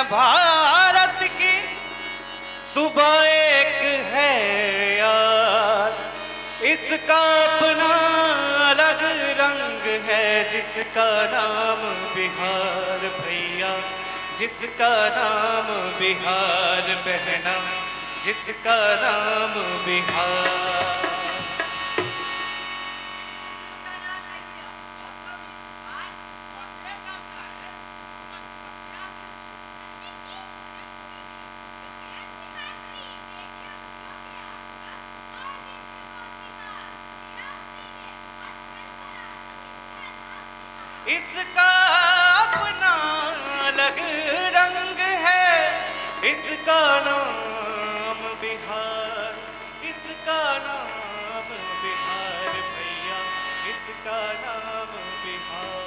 भारत की सुबह एक है यार, इसका अपना अलग रंग है, जिसका नाम बिहार भैया, जिसका नाम बिहार बहना, जिसका नाम बिहार। इसका अपना अलग रंग है, इसका नाम बिहार, इसका नाम बिहार भैया, इसका नाम बिहार।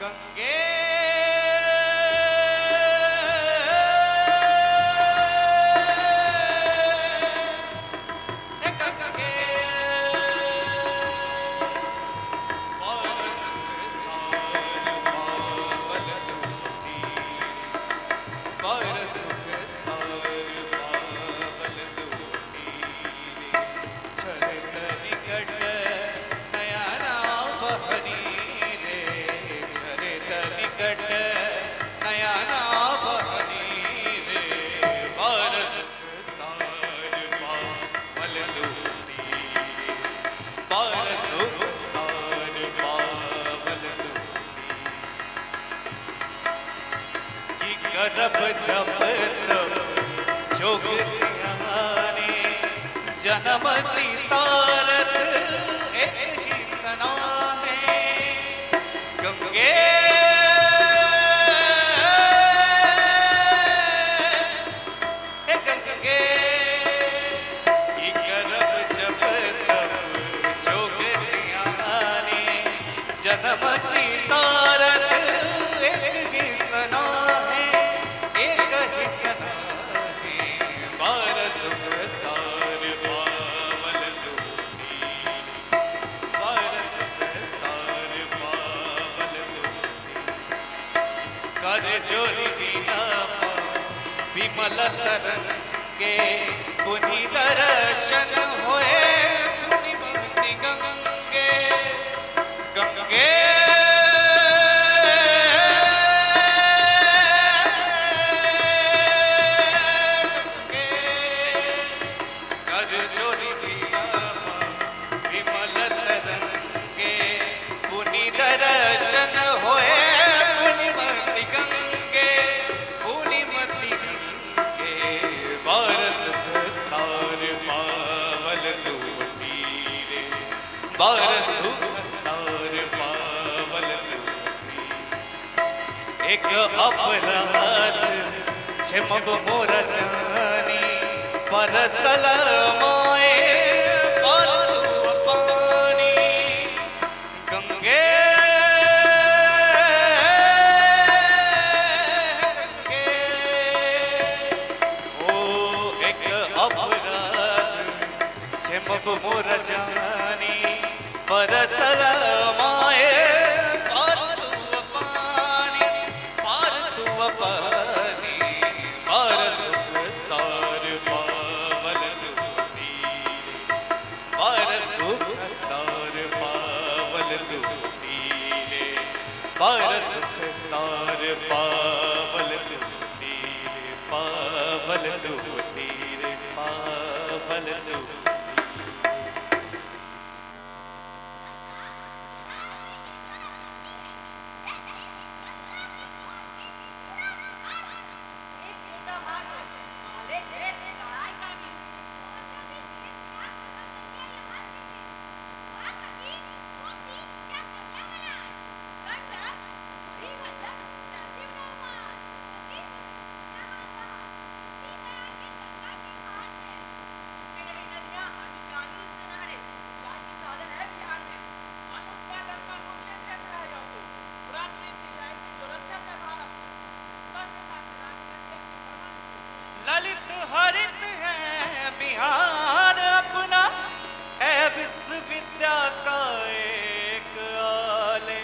गंगे गंगे करब जप तप जोग ध्याने, जन्म तारत एक ही सना है। गंगे गंगे की करब जप तप जोग ध्याने, जन्म तारत एक ही सना है, एक ही सना है। बार सुख सार पावल दूती, बार सुख सार पावल दूती। कर जोरी बिना विमल तरंगे, पुनि दर्शन होए पुनि बंदी गंगे। गंगे विमल तरंगे, पुनि दर्शन होए पुनि गंगे, पुनि गंगे। बार सुख सार पावल दूती रे, बार सुख सार पावल दूती। एक अपराध छिमब मोर जानी, परसल माए पर तू पानी। गंगे गंगे ओ एक अपराध छे मोर जानी, परसल माए पर तू पानी, पार तू पानी, पर सुख सार पावल तू तीरे, पर सुख सार पावल तू तीरे, पर सुख सार पावल तू तीरे, पावल तू तीरे, पावल तू। एक छोटा भाग है माले के लड़ाई का भी। नई नदियां अधिकारी किनारे चाय की साधन है बिहार में। अनुत्पादन का मुख्य क्षेत्र है यह तो प्राकृतिक सिंचाई से जो रक्षक है भारत उत्तर के साथ राजनीति की प्रमाण। ललित हरित है बिहार अपना, है विश्व विद्या का एक आले।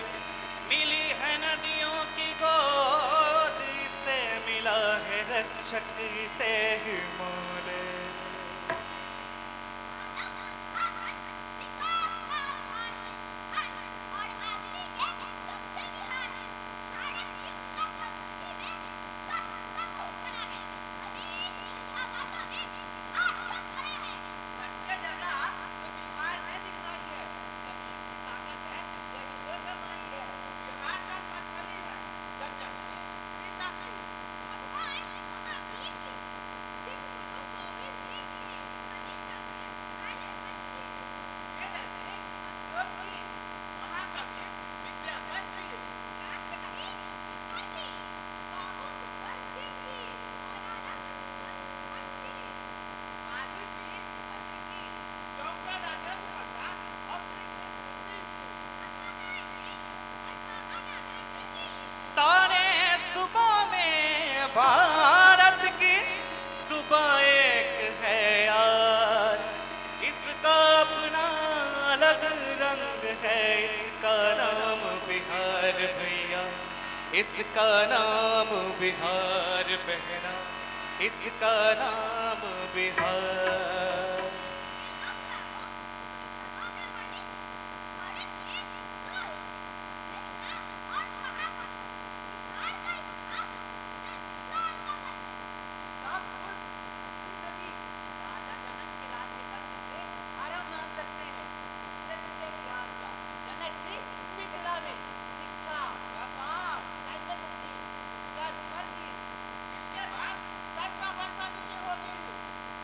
मिली है नदियों की गोद, इसे मिला है रक्षक इसे हिमालय। ये झगड़ा तो बिहार में दिखाई है, जमीन की ताकत है यही तो कमाई है। बिहार का पत्थरी है जनजाति सीता की। ये धरती अशोक की, महाकवि विद्यापति की। आदि की की। डॉक्टर राजेंद्र प्रसाद और श्री कृष्ण सिंह की। सारे सुबह में भारत की सुबह एक है यार, इसका अपना अलग रंग है, इसका नाम बिहार भैया, इसका नाम बिहार बहना, इसका नाम बिहार। रामपुर नदी राजा जनक के राज्य पर इसे आराम मान सकते हैं। क्षेत्र से बिहार का जनक भी मिथिला में शिक्षा, व्यापार, साइकिल शक्ति, रोजगार पर भी। इसके बाद चर्चा वैशाली की होती है।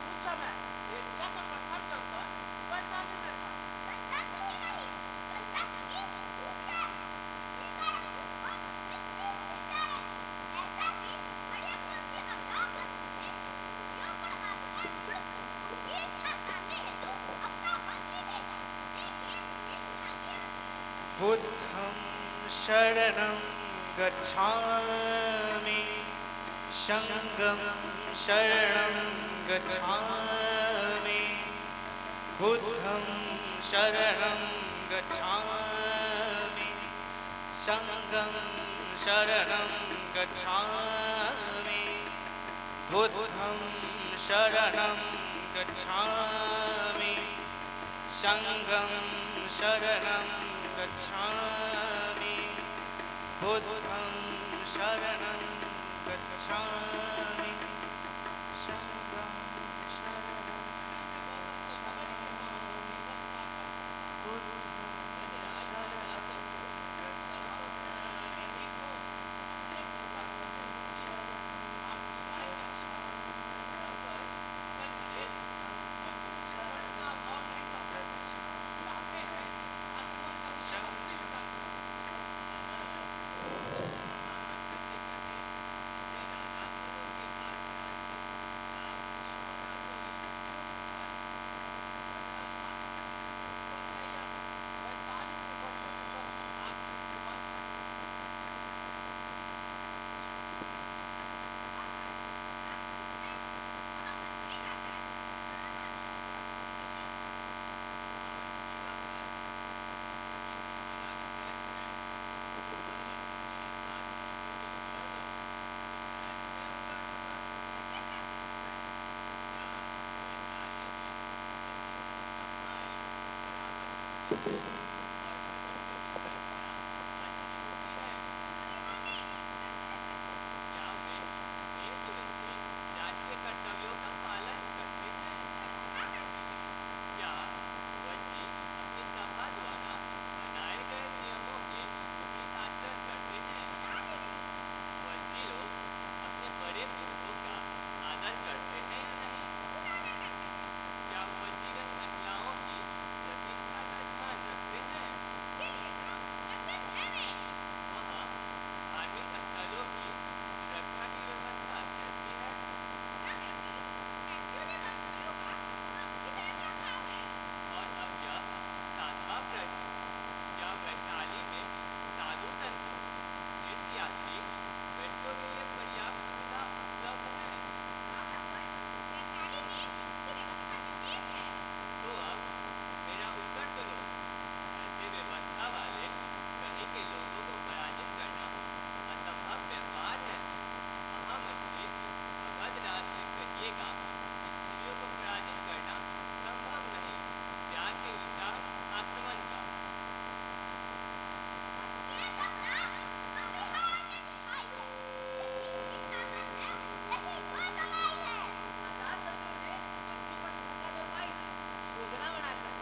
उस समय एशिया का प्रथम जनपद वैशाली में था। बुद्धं शरणं गच्छामि, संघं शरणं गच्छामि, बुद्धं शरणं गच्छामि, संघं शरणं गच्छामि, बुद्धं शरणं गच्छामि, संघं शरणं गच्छामि, बुद्धं शरणं गच्छामि, संघं शरणं गच्छामि, बुद्धं शरणं गच्छामि, शरणं गच्छामि। और सदस्यों की संख्या अच्छी होती है? क्या वे मिलजुल के राष्ट्रीय कर्तव्यों का पालन करते हैं? क्या वज्जी अपनी सभा द्वारा बनाए गए नियमों के विपरीत आचरण करते हैं? वज्जी लोग अपने बड़े बुजुर्गों का आदर करते हैं या नहीं? क्या वज्जीगण महिलाओं की प्रतिष्ठा का ध्यान रखते हैं? वहाँ धार्मिक स्थलों की सुरक्षा की व्यवस्था कैसी है? और अब यह सातवां प्रश्न, क्या वैशाली में साधु संतों, तीर्थयात्री व्यक्तियों के लिए पर्याप्त सुविधा उपलब्ध है? तो अब मेरा उत्तर सुनो। ऐसे व्यवस्था वाले कहीं के लोगों को पराजित करना असंभव व्यापार है। महामंत्री मगध राज से कहिएगा लिच्छवियों को पराजित करना संभव नहीं, त्याग के विचार आक्रमण का। अजातशत्रु ने वज्जी पर सफलता तो पाई थी, योजना बनाकर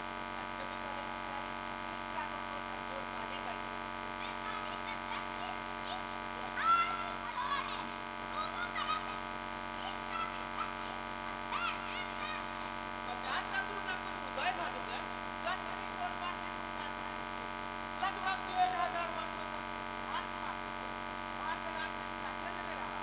अष्टमी वाले पुजारी मिश्रा को छोड़कर वोट वाले कर दिए। अजातशत्रु का पुत्र उदयभद्र ने दक्षिणी छोर पाटलिपुत्र स्थापित की। लगभग 1500 वर्षों तक बिहार पाटलिपुत्र भारत राजनीति का केंद्र रहा।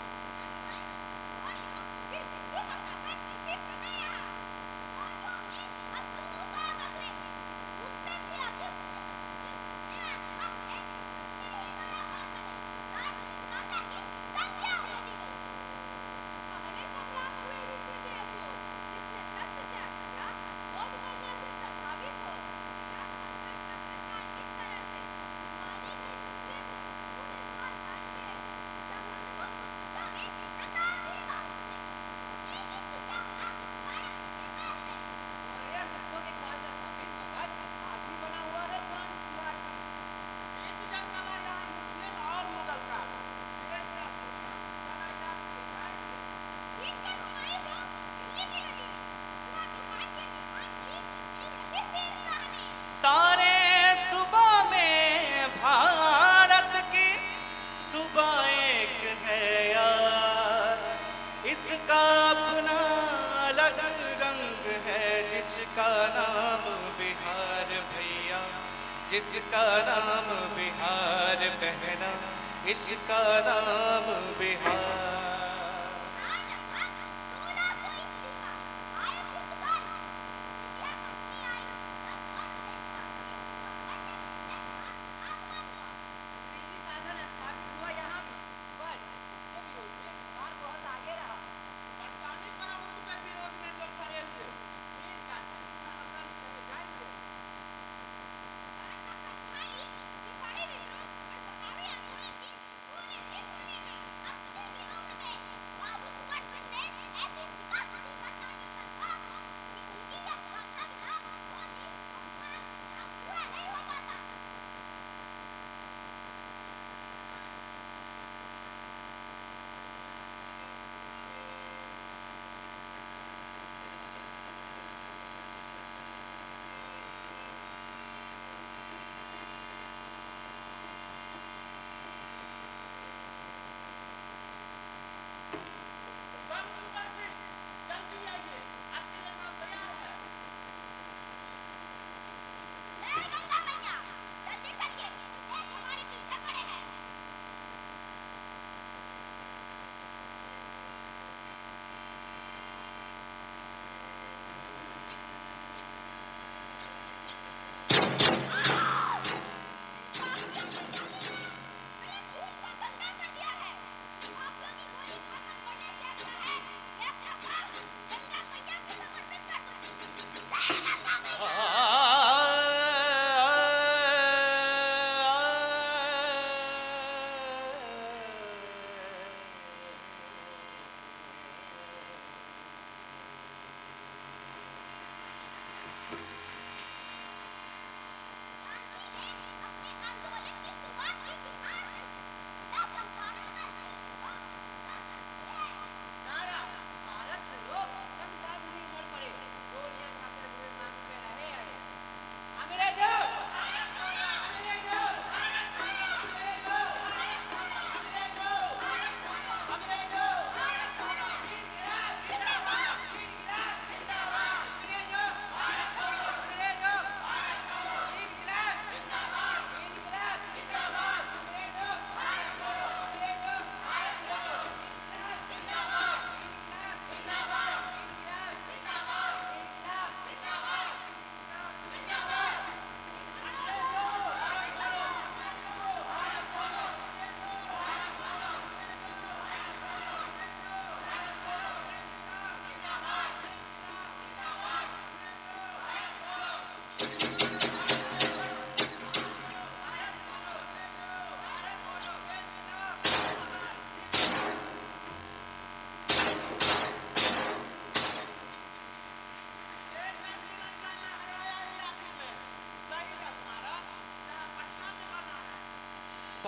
पहले संग्राम हुए विश्व के अशोक, जिसने तख्त त्याग किया बौद्ध वर्णा से प्रभावित हो। मौर्य गुप्तों के काल का समृद्ध मगध आज भी बना हुआ है पुरानी बिहार की। बीत जंगला यहाँ मुस्लिम और मुगल का देश या सनाया के जाएंगे। सारे सुबह में भारत की सुबह एक है यार, इसका अपना अलग रंग है, जिसका नाम बिहार भैया, जिसका नाम बिहार बहना, इसका नाम बिहार। अंग्रेजी शासन स्थापित हुआ यहाँ भी, पर इसके विरोध में बिहार बहुत आगे रहा। बरतानी प्रभुत्व के विरोध में जो खड़े हुए, वीर का संग असल कहे जाएंगे।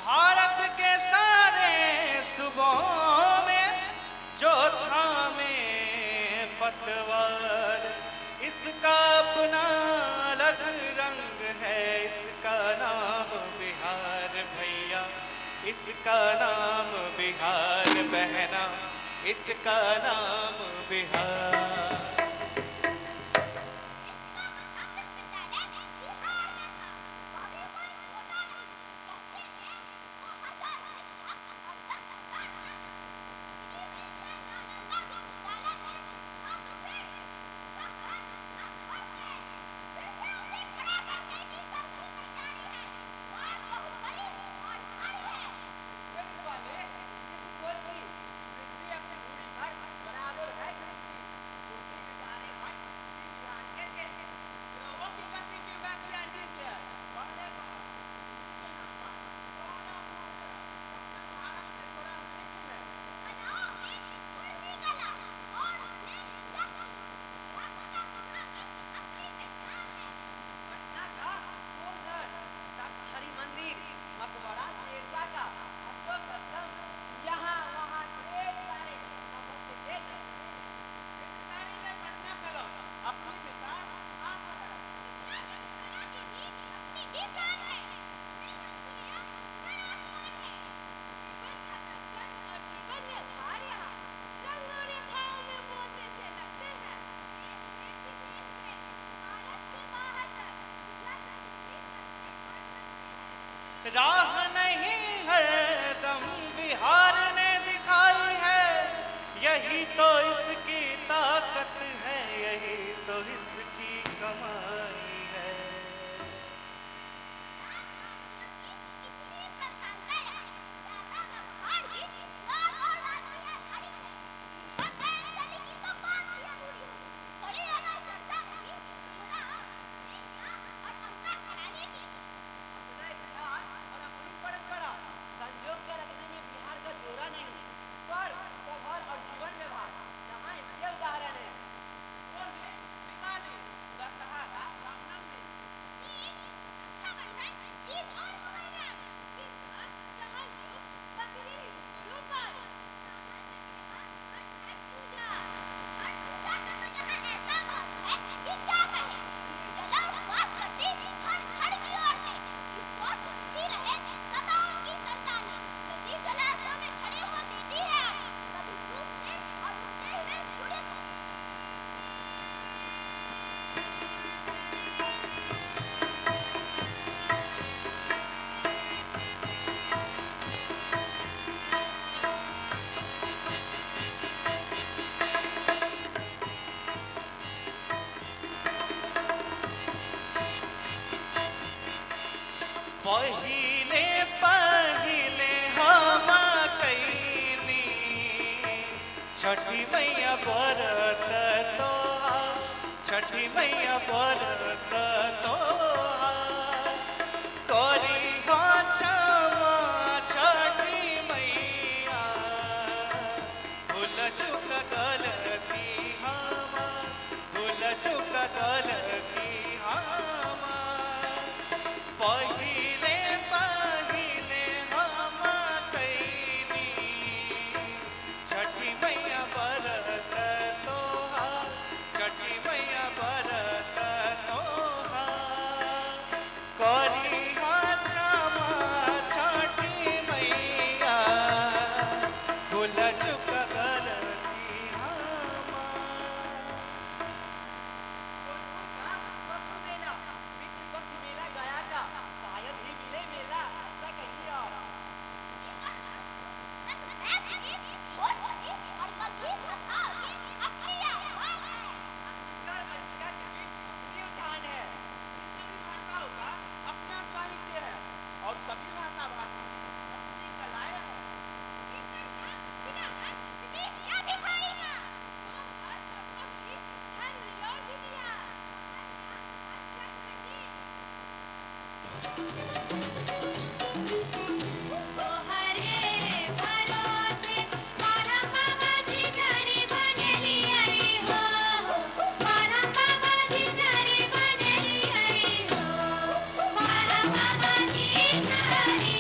भारत के सारे सुबहों में जो थामे पतवार, इसका अपना अलग रंग है, इसका नाम बिहार भैया, इसका नाम बिहार बहना, इसका नाम बिहार। इसका प्रथम विश्वविद्यालय बिहार में था। वह भी कोई छोटा नहीं। कहते हैं 2000 शिक्षक और 10,000 छात्र। नालंदा विश्वविद्यालय में अब फिर संघर्ष असफल है। फिर से उसे खड़ा करने की चलती तैयारी है। बात बहुत बड़ी और भारी है। वाले इस कोल की पृथ्वी अपनी धुरी पर बराबर है सृष्टि। कुर्सी बिचारे हट बिहार के देश। ग्रहों की गति की व्याख्या लीजिए। पहले बार के नाम पर पुराना पूर्व दक्षिण भारत के थोड़ा अंतरिक्ष में कलाओं में कुर्मी कला और उसमें यक्ष का कपड़ों की अपनी पहचान है। पटना का गोलघर, तख्त हरि मंदिर, मकबरा शेरशाह का, अशोक स्तंभ, यहाँ वहाँ ढेर सारे स्थापत्य के नमूने हैं। हिंदुस्तानी में पटना कलम अपनी मिसाल आप है। विज्ञान और कला की भी अपनी ही शान है। दुनिया हर आसमान है। जीवन का दर्शन और जीवन व्यवहार यहाँ रंगों रेखाओं में बोलने से लगते हैं। देश में विदेश में भारत के बाहर तक विद्या संस्कृति सकते और सकते हैं। राह नहीं हरदम बिहार ने दिखाई है, यही तो इसकी ताकत है, यही तो इसकी कमाई है। इतनी प्रधानता यहाँ ज्यादा व्यवहार भी लाल और राष्ट्रीय आधारित है। बगैर चली की तो बात ही अधूरी होगी। करे अगर चर्चा नहीं चुनाव शिक्षा और अंतर घराने की। अपना इतिहास और अपनी परंपरा संजोग के रखने में बिहार का जोड़ा नहीं, पर व्यवहार और जीवन व्यवहार यहाँ इसके उदाहरण है। होली, दिवाली, दशहरा, रामनवमी। ईद, रक्षाबंधन, ईद और मुहर्रम। क्रिसमस, जहाँ लोग बकरीद, गुरु पर्व। सावन पूर्णिमा और छठ पूजा। छठ पूजा का तो यहाँ ऐसा महत्व है कि क्या कहें। निर्जला उपवास करती हर घर की औरतें कि स्वस्थ सुखी रहे सदा उनकी संतानें। नदी जलाशयों में खड़े हो देती है आरती, कभी डूबते और उठते हुए सूर्य को। पहिले पहिले हम कैनी छठी मैया व्रत तोहार, छठी मैया व्रत तोहार, करी हो क्षमा छठी मैया, भूल चुक गलती हमार, भूल चुक गलती हमार। पहिले पहिले हम कैनी छठी मैया व्रत तोहार, छठी मैया व्रत तोहार, करी क्षमा छठी मैया, भूल चुक गलती हमार। गोरखपुर का पशु मेला, पितृ पक्ष मेला गया का, शायद ही मिले मेला ऐसा कहीं और। मैथिली, भोजपुरी और मगही भाषाओं की अपनी आवाज है। अंगिका और अंगिका के बीच अपनी उठान है। इन सभी भाषाओं का अपना साहित्य है और सभी भाषा भाषी की अपनी कलाएं हैं। बिना भिखारी ना। सोमवार और पगली, धर्म और दुनिया। हरे भरोसे सारा बाबा जी जारी बनेली आई हो, सारा बाबा जी जारी बनेली आई हो, सारा बाबा जी जारी।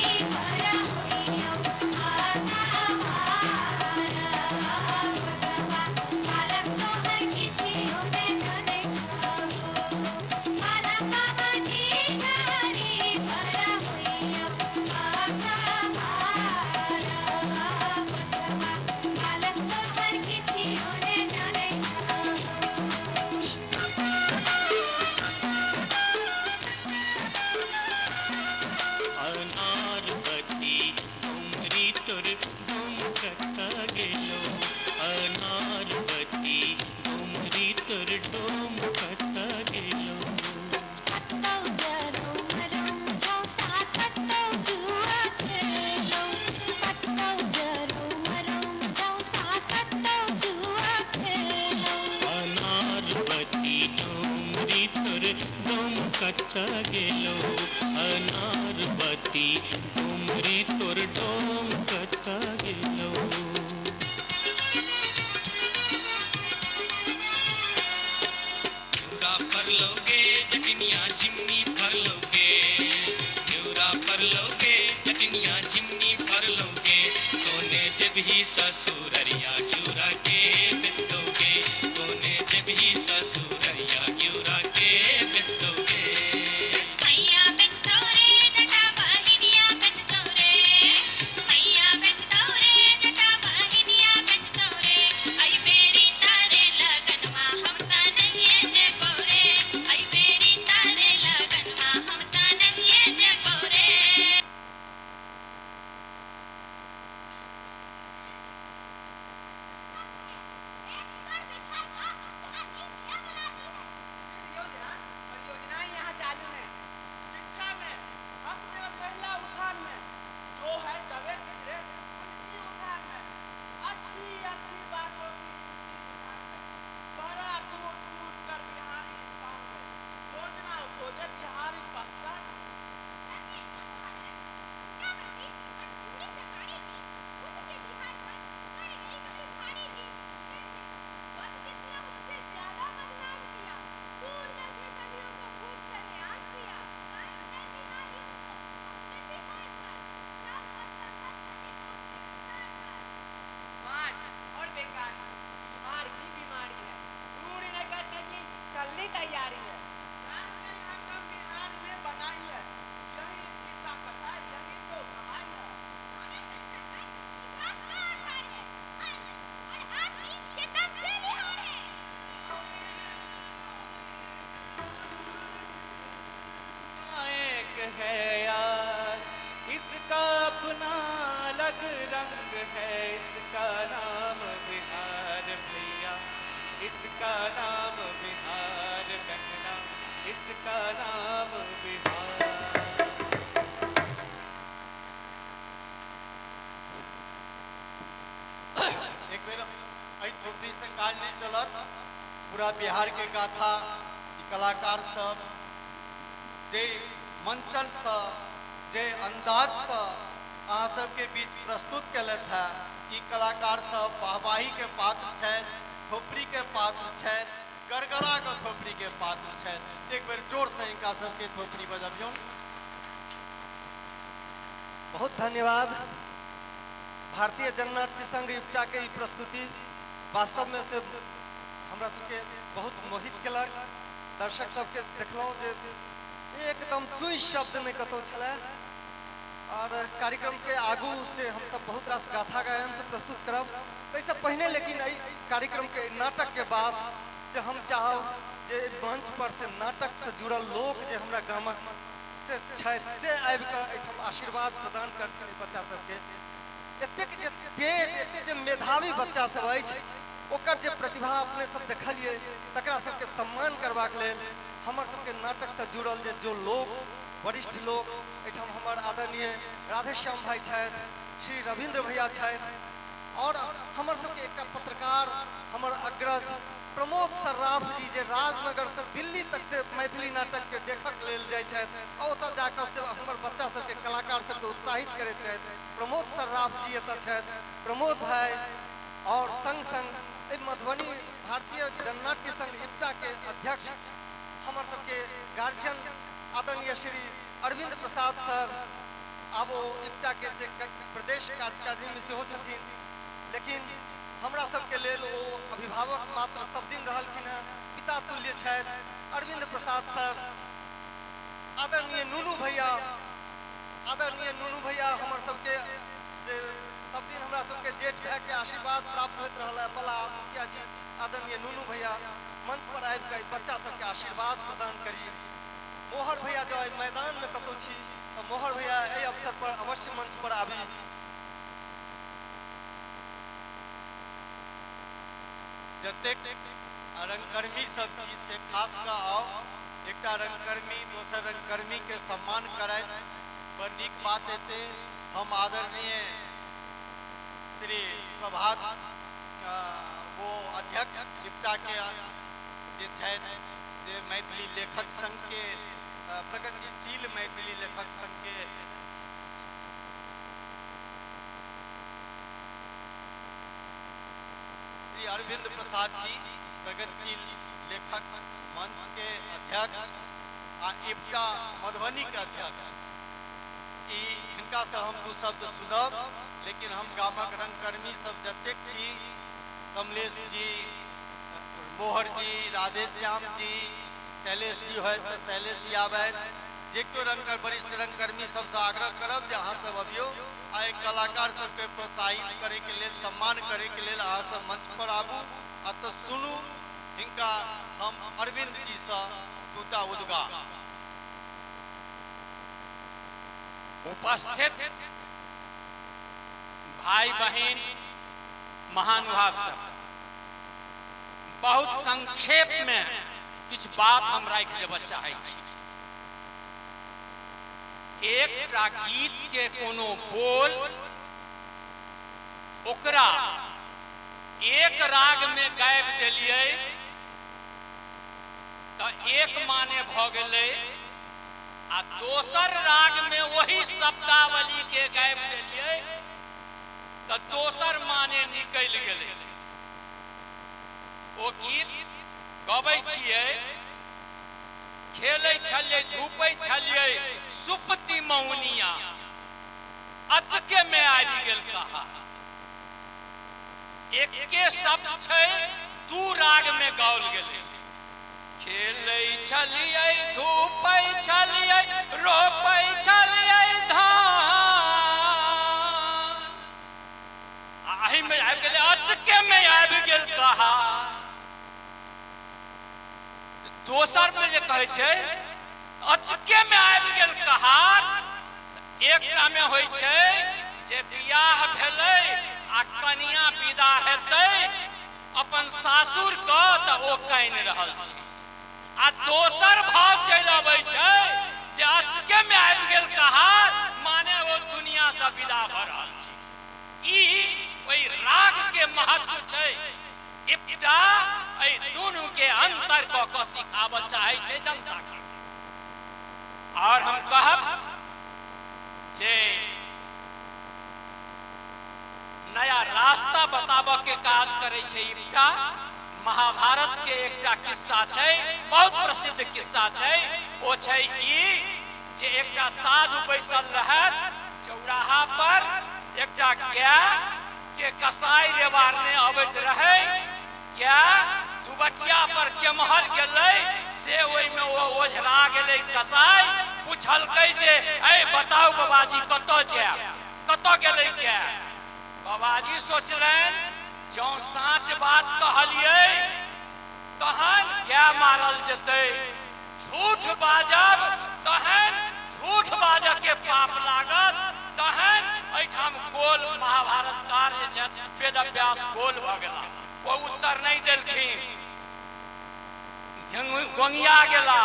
कत गेलो अनार बत्ती डुमरी तोर डोंग कत गेलो। घिउरा पर लोगे चटनिया चिमनी पर लोगे, घिउरा पर लोगे चटनिया चिमनी पर लोगे, कोने जब ही ससुररिया घिउरा के बेच दोगे, कोने जब ही ससुररिया घिउरा के बेच दोगे। मैया बेच दो रे जटा बहिनिया बेच दो रे, मैया बेच दो रे जटा बहिनिया बेच दो रे, आई मेरी तारे लगनवा हम ता नहीं जे पौरे, आई मेरी तारे लगनवा हम ता नहीं जे पौरे। योजना और योजनाएं यहाँ चालू हैं। शिक्षा में अपने महिला उत्थान में जो है दबे पिछड़े उनकी उत्थान में अच्छी अच्छी बातों की उत्थान में बड़ा कूट कूट कर बिहारी इंसान में योजना खोजे बिहारी पहचान में। मार और बेकार बिहार की बीमारी है, दूर न करने की चलनी तैयारी है। जान के यहाँ कम बिहार में बनाई है, यही इसकी ताकत है, यही तो कमाई है। एक है यार इसका अपना अलग रंग है, इसका नाम बिहार भैया, इसका नाम बिहार बहना, इसका नाम बिहार। एक बेर एहि थोपड़ी से काज नहीं चलत। पूरा बिहार के गाथा ई कलाकार सब जे मंचन से जे अंदाज से अहाँ सबके बीच प्रस्तुत केलथि है, ई कलाकार सब वाहवाही के पात्र छथि, थोपड़ी के पात्र छथि, गड़गड़ा के थोपड़ी के पात्र छथि। एक बेर जोर से हिनका सबके थोपड़ी बजबियौन। बहुत धन्यवाद। भारतीय जननाट्य संघ इप्टा के ई प्रस्तुति वास्तव में से हमरा सबके बहुत मोहित केलक। दर्शक सबके देखलहुँ जे एकदम चुई शब्द नहीं कतौ छलै। और कार्यक्रम के आगू से हम सब बहुत रास गाथा गायन से प्रस्तुत करब। ताहिसँ पहिने लेकिन एहि कार्यक्रम के नाटक के बाद से हम चाहब जे मंच पर से नाटक से जुड़ल लोक जे हमरा गामक से छथि से आबिकऽ एहिठाम आशीर्वाद प्रदान करथिन एहि बच्चा सबके। एतेक जे तेज, एतेक जे मेधावी बच्चा सब अछि, ओकर जे प्रतिभा अपने सब देखलियै तकरा सबके सम्मान करबाक लेल हमर सबके नाटक से जुड़ल जे जो लोक, वरिष्ठ लोक एहिठाम हमर आदरणीय राधेश्याम भाई छथि, श्री रविन्द्र भैया छथि, और हमर सबके एकटा पत्रकार हमर अग्रज प्रमोद सर्राफ जी जे राजनगर से दिल्ली तक से मैथिली नाटक के देखक लेल जाइ छथि आ ओतऽ जाकऽ से हमर बच्चा सबके कलाकार सबके उत्साहित करैत छथि। प्रमोद सर्राफ जी एतऽ छथि, प्रमोद भाई, और संग संग एहि मधुबनी भारतीय जननाट्य संघ इप्टा के अध्यक्ष हमर सबके गार्जियन आदरणीय श्री अरविंद प्रसाद सर, आब ओ इप्टा के से प्रदेश कार्यकारिणी में सेहो छथिन, लेकिन हमरा सबके लेल ओ अभिभावक मात्र सब दिन रहलखिन हेँ, पिता तुल्य छथि अरविंद प्रसाद सर। आदरणीय नूनू भैया, आदरणीय नूनू भैया हमर सबके से सब दिन हमरा सबके जेठ भाई के आशीर्वाद प्राप्त होइत रहल है। बला मुखिया जी आदरणीय नूनू भैया मंच पर आबि कऽ बच्चा सबके आशीर्वाद प्रदान करी। मोहर भैया जँ एहि मैदान में कतौ छी तऽ मोहर भैया एहि अवसर पर अवश्य मंच पर आबी। जतेक रंगकर्मी सब छी से खास कऽ आउ, एकटा रंगकर्मी दोसर रंगकर्मी के सम्मान करैत बड़ नीक बात हेतै। हम आदरणीय श्री प्रभात वो अध्यक्ष इप्टा के जे छथि, जे मैथिली लेखक संघ के प्रगतिशील मैथिली लेखक संघ के श्री अरविंद प्रसाद जी, प्रगतिशील लेखक मंच के अध्यक्ष आ इप्टा मधुबनी के अध्यक्ष, ई हिनका से हम दू शब्द सुनब। लेकिन हम गामक रंगकर्मी सब जतेक छी, कमलेश जी, मोहर जी, राधेश्याम जी, शैलेश जी होत तऽ शैलेश जी आबथि, जे केओ रंगकर वरिष्ठ रंगकर्मी सबसँ आग्रह करब जे अहाँ सब अबियौ आ एहि कलाकार सबके प्रोत्साहित करैके लेल, सम्मान करैके लेल अहाँ सब मंच पर आबू। आ तऽ सुनू हिनका हम अरविंद जी सँ दूटा उद्गार। उपस्थित भाई बहन महानुभाव सब, बहुत संक्षेप में किछु बात हम राखि लेबऽ चाहै छी। एकटा गीत के कोनो बोल ओकरा एक राग में गाबि देलियै तऽ एक माने भऽ गेलै, आ दोसर राग में वही शब्दावली के गाबि देलियै तऽ दोसर माने निकलि गेलै। ओ गीत गबै छियै, खेलै छलियै, धूपै छलियै, सुपती मौनिया अचके में आबि गेल कहा। एके शब्द छै, दू राग में गाओल गेलै। खेलै छलियै, धूपै छलियै, रोपै छलियै धान, आ एहिमे आबि गेलै अचके में आबि गेल कहा। दोसर में जे कहै छै अचके में आबि गेल कहार, एकटा में होइ छै जे बियाह भेलै आ कनिया विदा हेतै अपन सासुर के तऽ ओ कानि रहल छै, आ दोसर भाव चलि अबै छै जे अचके में आबि गेल कहार, माने ओ दुनिया से विदा भऽ रहल छै। ई ओहि राग के महत्व छै। इप्टा एहि दुनू के अंतर कऽ कऽ सिखाबऽ चाहै छै जनता के। और हम कहब जे नया रास्ता बताबऽ के काज करै छै इप्टा। महाभारत के एकटा किस्सा छै, बहुत प्रसिद्ध किस्सा छै, ओ छै ई जे एकटा साधु बैसल रहथि चौराहा पर, एकटा गाय के कसाई रेबारने अबैत रहै, गाय दुबटिया पर केम्हर गेलै से ओहिमे ओ ओझरा गेलै कसाई। पुछलकै जे ऐ बताउ बाबाजी कतऽ जायब, कतऽ गेलै गाय? बाबाजी सोचलनि जँ साँच बात कहलियै तहन गाय मारल जेतै, झूठ बाजब तहन झूठ बाजऽ के पाप लागत, तहन एहिठाम गोल महाभारतकार जे छथि वेदव्यास गोल भऽ गेला, ओ उत्तर नहि देलखिन, गोंगिया गेला।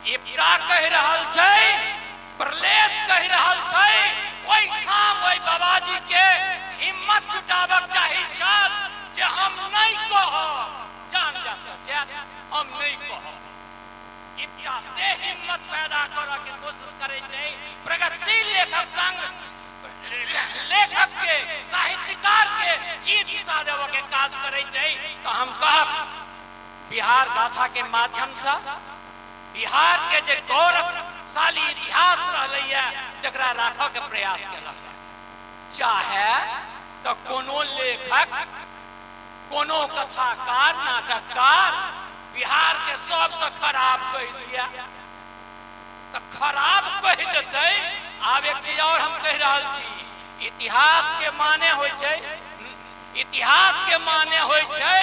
इप्टा कहि रहल छै, प्रलेश कहि रहल छै, ओहिठाम ओहि बाबाजी के हिम्मत जुटाबक चाही छल जे हम नहि कहब, जान जात जात हम नहि कहब। इप्टा से हिम्मत पैदा करऽ के कोशिश करै छै। प्रगतिशील लेखक संग लेखक के, साहित्यकार के ई दिशा देबऽ के काज करै छै। तऽ हम कहब बिहार गाथा के माध्यम से बिहार के जे गौरवशाली इतिहास रहलैया तकरा राखऽ के प्रयास केलक। चाहे तऽ कोनो लेखक, कोनो कथाकार, नाटककार बिहार के सबसँ खराब कहि दिया तऽ खराब कहि देतै। आब एक चीज और हम कहि रहल छी, इतिहास के माने होइ छै, इतिहास के माने होइ छै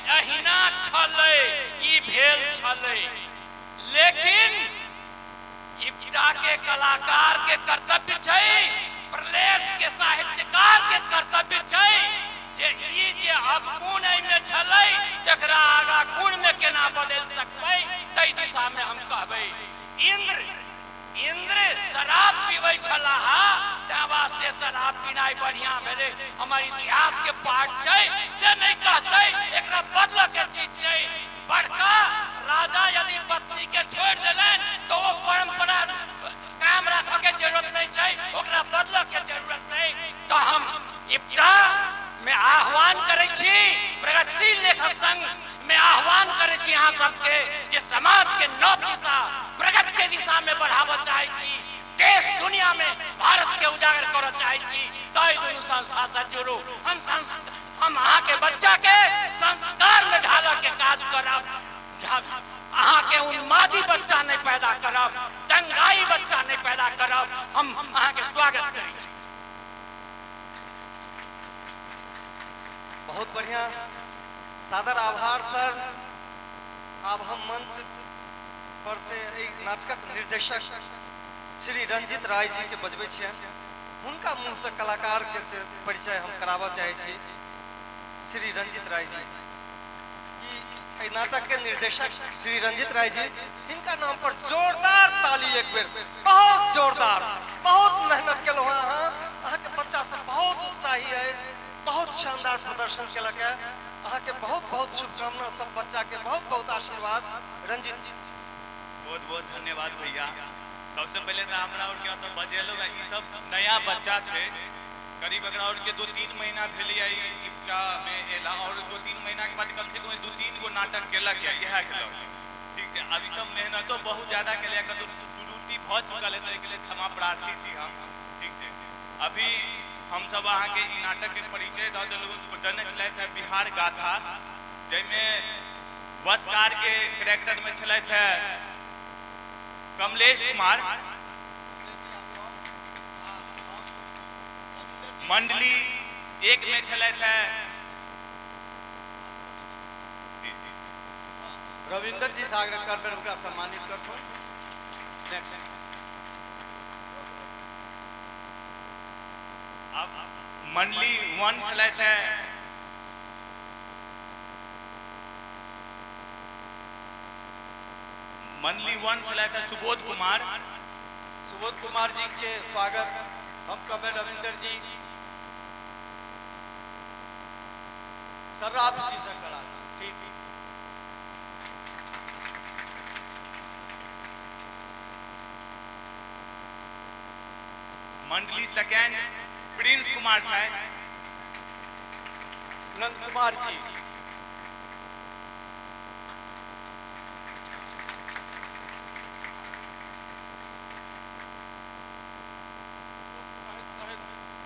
अहिना छलै, ई भेल छलै। लेकिन इप्टा के कलाकार के कर्तव्य छै, प्रलेश के साहित्यकार के कर्तव्य छै जे ई जे अवगुण एहिमे छलै तकरा आगा गुण में केना बदलि सकबै, ताहि दिशा में हम कहबै। इंद्र इंद्र शराब पीबै छलाह, तैं वास्ते शराब पीनाइ बढ़िया भेलै, हमर इतिहास के पाठ छै, से नहि कहतै, एकरा बदलऽ के चीज छै। बड़का राजा यदि पत्नी के छोड़ि देलनि तऽ ओ छै, ओकरा बदलऽ के जरूरत छै। तऽ हम इप्टा में आह्वान करै छी, प्रगतिशील लेखक संघ में आह्वान करै छी अहाँ सबके जे समाज के नव दिशा, प्रगति के दिशा में बढ़ाबऽ चाहै छी, देश दुनिया में भारत के उजागर करऽ चाहै छी, तऽ एहि दुनू संस्था से जुड़ू। हम अहाँके बच्चा के संस्कार में ढालऽ के काज करब, अहाँके उन्मादी बच्चा नहीं पैदा करब, दंगाई बच्चा नहीं पैदा करब। हम अहाँके स्वागत करै छी। बहुत बढ़िया, सादर आभार सर। आब हम मंच पर से एहि नाटकक निर्देशक श्री रंजित राय जी के बजबै छियनि, हुनका मुँह से कलाकार के से परिचय हम कराबऽ चाहै छी। श्री रंजित राय जी, एहि नाटक के निर्देशक श्री रंजित राय जी, हिनका नाम पर जोरदार ताली एक बेर, बहुत जोरदार। बहुत मेहनत केलहुँ हँ अहाँ, अहाँके बच्चा सब बहुत उत्साही है, बहुत शानदार प्रदर्शन केलक है। अहाँके बहुत बहुत शुभकामना, सब बच्चा के बहुत बहुत आशीर्वाद। रंजित जी। बहुत बहुत धन्यवाद भैया। सबसे पहले तो हमरा और के ओतऽ बजेलहुँ, ई सब नया बच्चा छै, करीब एकरा और के 2-3 महीना भेलैया इप्टा में एला, और 2-3 महीना के बाद कम से कम 2-3 गो नाटक केलक या इएह केलक, ठीक छै। अब ई सब मेहनतो बहुत ज्यादा केलक, कतौ त्रुटि भऽ चुकल है तऽ एहिके लेल क्षमा प्रार्थी छी हम, ठीक छै। अभी हमसब अहाँके ई नाटक के परिचय दऽ देलहुँ, देने छलथि है बिहार गाथा, जाहिमे वशकार के कैरेक्टर में छलथि है कमलेश कुमार, मंडली एक में छलथि है जी जी रविंद्र जी सागर करबे, हुनका सम्मानित करथुन। नेक्स्ट। अब मंडली 1 छलथि है मंडली 1 छलथि है सुबोध कुमार। सुबोध कुमार जी के स्वागत हम कहबै। रविंद्र जी सर्राफ जी से करा, ठीक। मंडली सेकेंड प्रिंस कुमार छथि। नंद कुमार जी।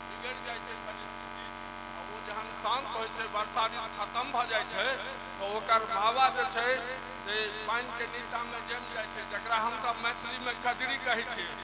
बिगड़ि जाइ छै परिस्थिति, आ ओ जहन शान्त होइ छै, वर्षा ऋतु खत्म भऽ जाइ छै, तऽ ओकर मावा जे छै से पानिके नीचाँमे जमि जाइ छै, जकरा हमसब मैथिलीमे कजरी कहै छियै।